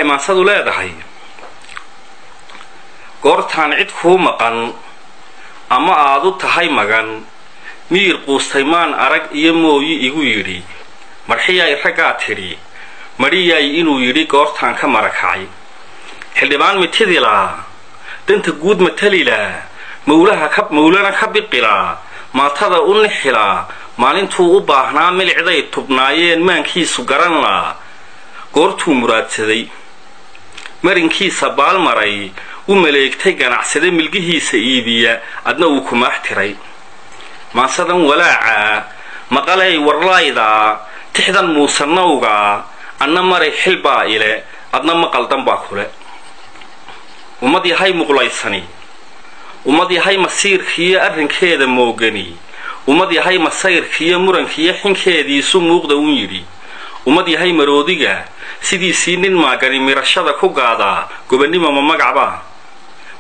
Waxay maansadu leedahay: goortaan cid kuu maqan ama aad u tahay magan, miyir quustay maan arag iyo mooyi igu yidhi, marxiyaay raggaa tidhi, madhiyaay inuu yidhi goortaan ka marakacay. Xildhibaan mitidilaa, danta guud matalilaa, mawlana ka biqilaa, maatada u nixilaa, maalintuu u baahnaa milicday tubnaayeen maankiisu garanlaa, goortuu muraadsaday marinkiisa baalmaray, u maleegtay ganacsade milgihiisa iibiya, adna uu kumaax tiray. Maansadan walaacaa maqalay warlaaydaa, tixdan muusanowgaa, anna maray xilbaa ile, adna maqaldan baa kule. Ummad yahay muqlaysani, ummad yahay masiirkiiyo arrinkeeda moogani, ummad yahay masayrkiiyo murankiiyo xinkeediisu muuqda uun yidhi, ummad yahay maroodiga sidiisii nin maagani mirashada ku gaadaa, gobannimo ma magacbaa,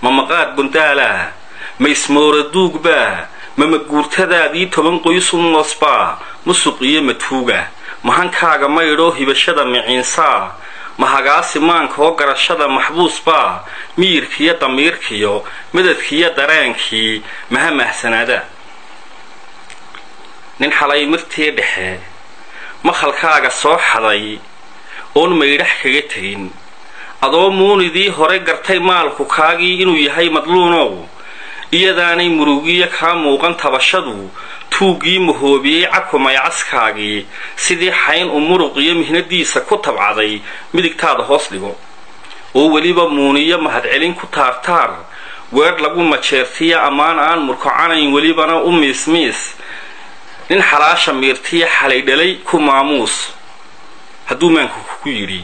ma maqaar bundaalaa, ma ismoora duugbaa, ma maguurtadaadii 10 qoys u moosbaa, musuq iyo matuuga, mahankaaga maydhoo hibashada miciinsaa, ma hagaasi maankaoo garashada maxbuusbaa, miyirkiiyo damiirkiyo madadkiiyo dareenkii maha mahsanaadaa. Nin xalay mirtii dhexe makhalkaaga soo xaday oon maydhax kaga tegin, adoo muunidii hore gartay maalku kaagii inuu yahay madluunow, iyadaanay murugiyo kaa muuqan tabashadu, tuuggii mahoobiyey cabkumay caskaagii, sidii xayn u muruq iyo mihnadiisa ku tabcaday midigtaada hoos dhigo, oo weliba muuniyo mahadcelin ku taartaar, weer lagu majeertiya ammaan aan murkocanayn welibana u miismiis, nin xalaasha miirtiya xalay dhalay ku maamuus, hadduu maanku kugu yidhi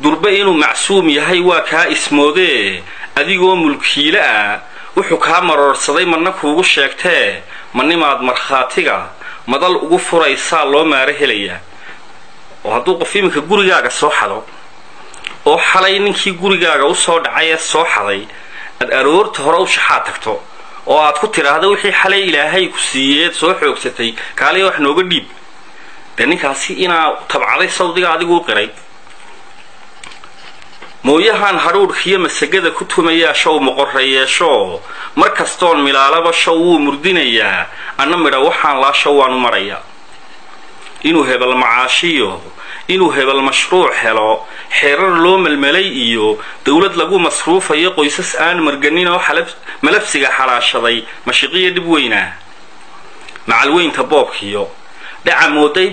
durbe inuu macsuum yahay waa kaa ismoodee, adigoo mulkiile ah wuxuu kaa maroorsaday marna kuugu sheegtee, manimaad markhaatiga madal ugu furaysaa loo maaro helayaa. Oo hadduu qof iminka gurigaaga soo xado, oo xalay ninkii gurigaaga u soo dhacay ee soo xaday aad aroorta hore u shaxaa tagto, oo aad ku tidhaahdo wixii xalay ilaahay ku siiyeed soo xoogsatay kaaliya wax nooga dhiib, dee ninkaasi inaa tabcaday sawdiga adigu u qiray. Mooyahan hadhuudhkiiyo masagada ku tumayaa show moqorra yeesho, mar kastoon milaalaba show wuu murdinayaa, anna midha waxaan laa show waanu marayaa. Inuu hebel macaashiyo, inuu hebel mashruuc helo, xeerar loo melmelay iyo dowlad lagu masruufayo qoysas aan marganin oo malabsiga xalaashaday, mashiqiyo dhib weynaa. Macalweynta boobkiyo dhaca mooday,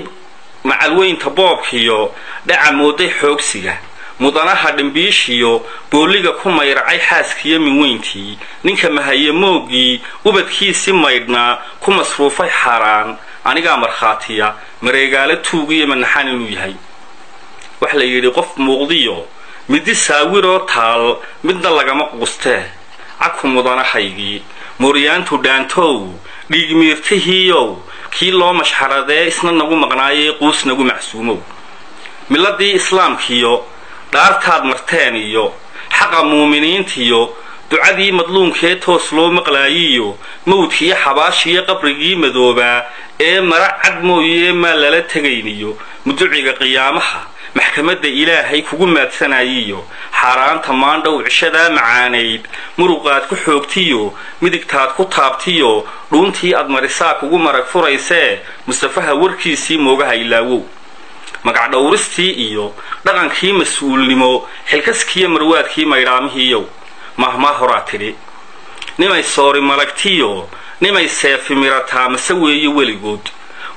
macalweynta boobkiyo dhaca mooday xoogsiga, mudanaha dhimbiishiyo booliga ku mayracay xaaskiyo minweyntii, ninka mahaye mooggii ubadkiisi maydhnaa ku masruufay xaaraan, anigaa markhaatiya mareegaalo tuugiyo manaxaan inuu yahay. Waxa la yidhi qof muuqdiyo midi saawiroo taal midna lagama quustee, caku mudanahaygii mooryaantu dhaantow, dhiigmiirtihiiyow, kii loo mashxaradee isna nagu maqnaayee quus nagu macsuumow, miladii islaamkiyo dhaartaad marteen iyo xaqa muuminiintiyo ducadii madluunkee toos loo maqlaayiyo mawdkiiyo xabaashiyo qabrigii madoobaa ee mara cad mooyee maa lala tegayniyo muduciga qiyaamaha maxkamadda ilaahay kugu maadsanayiyo xaaraanta maandhow cishadaa macaanayd muruqaad ku xoogtiyo midigtaad ku taabtiyo dhuuntii aad marisaa kugu marag furaysee, Mustafaha warkiisii moogaha ilaawow, magacdhowristii iyo dhaqankii mas-uulnimo xilkaskiiyo marwaadkii maydhaamihiiyow. Mahmaa horaa tidhi nimay soori malagtiyo nimay seefi mirataa mase weeye weligood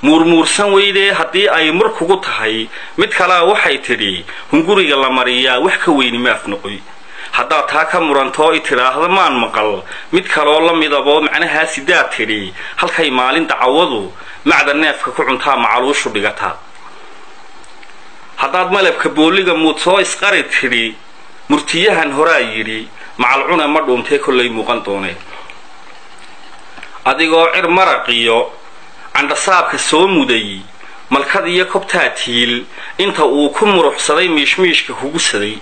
muurmuursan weydee, haddii ay mur kugu tahay mid kalaa waxay tidhi hunguriga la mariyaa wax ka weyni maaf noqoy. Haddaad taa ka murantoo i tidhaahda maan maqal mid kaloo la midaboo macnahaa sidaad tidhi, halkay maalin dacawadu macda neefka ku cuntaa macaluushu dhigataa. Haddaad malabka booliga muudsoo isqari tidhi, murtiyahan horaa yidhi macalcune ma dhuuntee kollay muuqan doonee. Adigoo cir maraqiyo candhasaabka soo muday, malkad iyo kobtaa tiil inta uu ku muruxsaday miishmiishka kugu saday,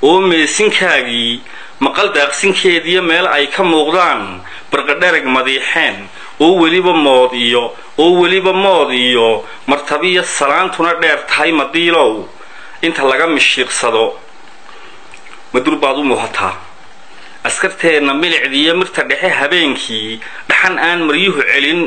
oo meesinkaagii maqal daaqsinkeediyo meel ay ka muuqdaan barqadharag madiixeen, oo weliba mood iyo oo weliba mood iyo martabiyo salaantuna dheer tahay madiilow. Inta laga mishiiqsado madur baad u muuhataa. Askarteenna milicdiiyo mirta dhexe habeenkii dhaxan aan maryuhu celin,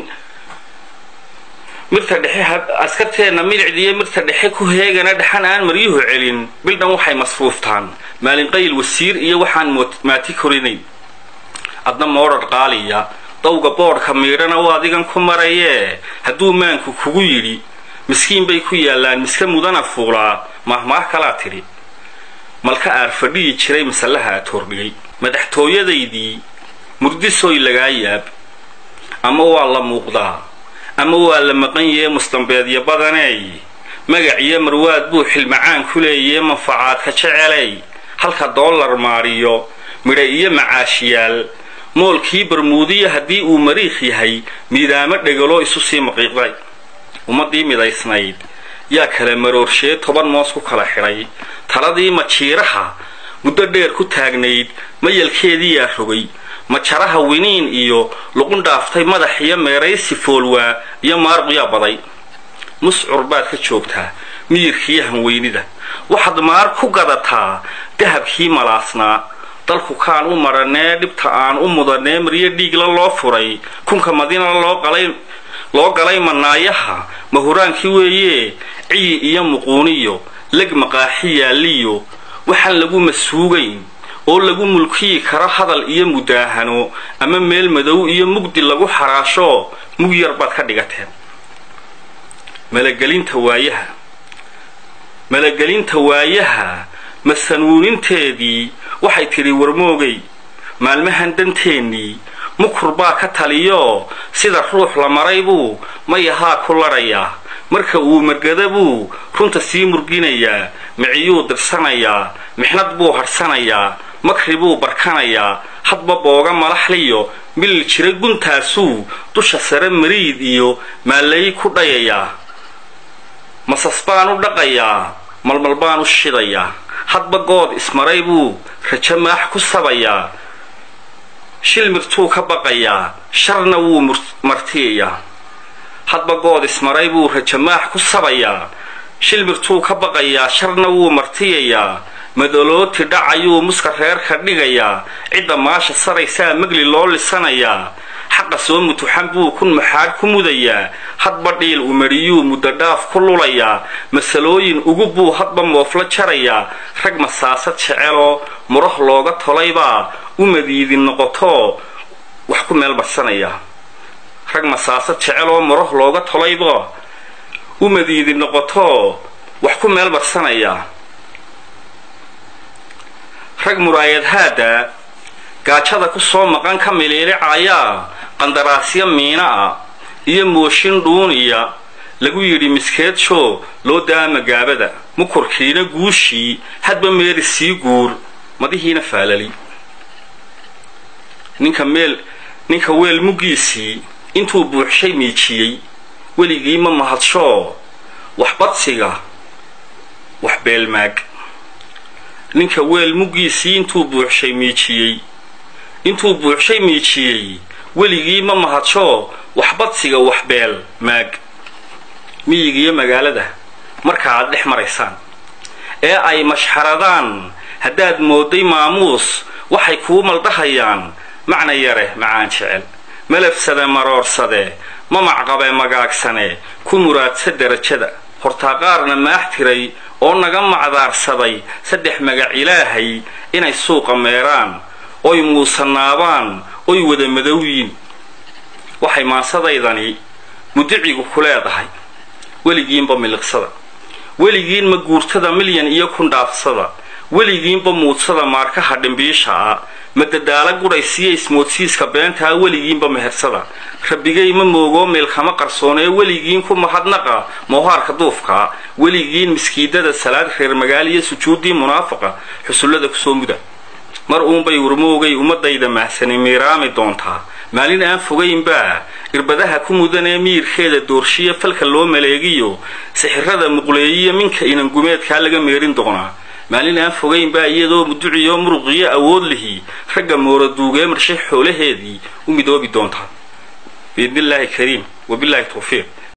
mirta dhexe askarteenna milicdiiyo mirta dhexe ku heegana dhaxan aan maryuhu celin. Bildhan waxay masruuftaan maalin qayl wasiir iyo waxaan maati korinayn. Adna moodhar qaaliya dawga boodhka miidhana u adigan ku marayee, hadduu maanku kugu yidhi miskiin bay ku yaallaan miska mudana fuulaa. Maahmaah kalaa tidhi malka aar fadhiyi jiray masallaha aad hordhigay. Madaxtooyadaydii murdisoy lagaa yaab, ama waa la muuqdaa ama waa la maqan yee mustambeedyo badaney. Magac iyo marwaad buu xilmacaan ku leeyee manfacaadka jeceley, halka doolar maariyo midha iyo macaashiyaal. Moolkii barmuudiya haddii uu mariikh yahay miidaamo dhegaloo isu sii maqiiqday. Ummaddii midaysnayd yaa kala maroorshee 10 moos ku kala xidhay. Taladii majiiraha muddo dheer ku taagnayd mayalkeedii yaa rogay. Majaraha winiin iyo luqun dhaaftay madax iyo meeraysi foolwaa iyo maaruq yaa baday. Muscur baad ka joogtaa miyirkiiyo hanweynida, waxaad maar ku gadataa dahabkii malaasnaa. Dalku kaan u maranee dhibta aan u mudanee maryo dhiigla loo furay, kunka madina loo galay manaayaha mahuraankii weeye. Ciyi iyo muquuniyo leg maqaaxi yaaliyo waxaan lagu masuugayn oo lagu mulkiyi karo hadal iyo mudaahano, ama meel madow iyo mugdi lagu xaraasho mug yar baad ka dhigateen. Malagelinta waayaha, malagelinta waayaha masanuuninteedii waxay tidhi warmoogay maalmahan danteennii mukur baa ka taliyo, sida ruux la maray buu mayahaa ku ladhayaa. Marka uu margada buu runta sii murginayaa, miciyuu dirsanayaa, mixnad buu hadhsanayaa, makri buu barkanayaa. Hadba booga malaxliyo milil jira guntaasuu dusha sare mariid iyo maalay ku dhayayaa. Masas baan u dhaqayaa, malmal baan u shidayaa. Hadba good ismaray buu rajo maax ku sabayaa, shilmirtuu ka baqayaa, sharna wuu martiyayaa. Hadba good ismaray buu rajo maax ku sabayaa, shilmirtuu ka baqayaa, sharna wuu martiyayaa. Madalooti dhacayuu muska reerka dhigayaa, cidda maasha saraysaa magli loo lisanayaa. Xaqa soo mutuxan buu kun maxaadh ku mudayaa, hadba dhiil umariyuu muddo dhaaf ku lulayaa. Masalooyin ugu buu hadba moofla jarayaa. Rag masaasad jeceloo murah looga tolaybaa u madiidin noqotoo wax ku meel barsanayaa. Rag masaasad jeceloo murah looga tolaybaa u madiidin noqotoo wax ku meel barsanayaa. Rag muraayad haada gaajada ku soo maqan ka miliilicayaa qandaraasyo miina ah iyo mooshin dhuuniya lagu yidhi miskeedsho loo daama gaabada. Mukurkiina guushii hadba meeri sii guur madihiina faalali. Ninka meel ninka weel muggiisii intuu buuxshay miijiyey weligii ma mahadshoo waxbadsiga wax beelmaag. Ninka weel muggiisii intuu buuxshay miijiyey, intuu buuxshay miijiyey weligii ma mahadshoo waxbadsiga wax beel maag. Miyigiyo magaalada marka aad dhex maraysaan ee ay mashxaradaan haddaad mooday maamuus, waxay kuu maldahayaan macna yare macaan jecel. Malabsade maroorsade mamacqabe magaagsane ku muraadsa darajada. Hortaa qaarna maax tiray oo naga macdaarsaday 3 magac ilaahay inay suuqa meeraan oy muusanaabaan oy wada madowyiin. Waxay maasadaydani mudicigu ku leedahay weligiinba miliqsada, weligiin ma guurtada milyan iyo kun dhaafsada, weligiinba muudsada maarkaha dhimbiisha ah, madadaala gudhaysiyo ismoodsiiska beentaa, weligiinba mehersada. Rabbigay ma moogoo meelkama qarsoonee weligiin ku mahadnaqa moohaarka duufkaa, weligiin miskiidada salaad reer magaaliyo sujuuddii munaafaqa xusullada kusoo muda. Mar uunbay warmoogay ummadayda mahsani miiraami doontaa maalin aan fogaynbaa irbadaha ku mudanee miyirkeeda doorshiya falka loo maleegiyo sixirada muqleeyiyo minka inangumeedkaa laga meerin doonaa. Maalin aan fogaynbaa iyadoo muduciyo muruqiyo awood lihi ragga mooraduugee marshay xoolaheedii u midoobi doontaa biidnillaahi kariim. Wabilaahi tawfiiq.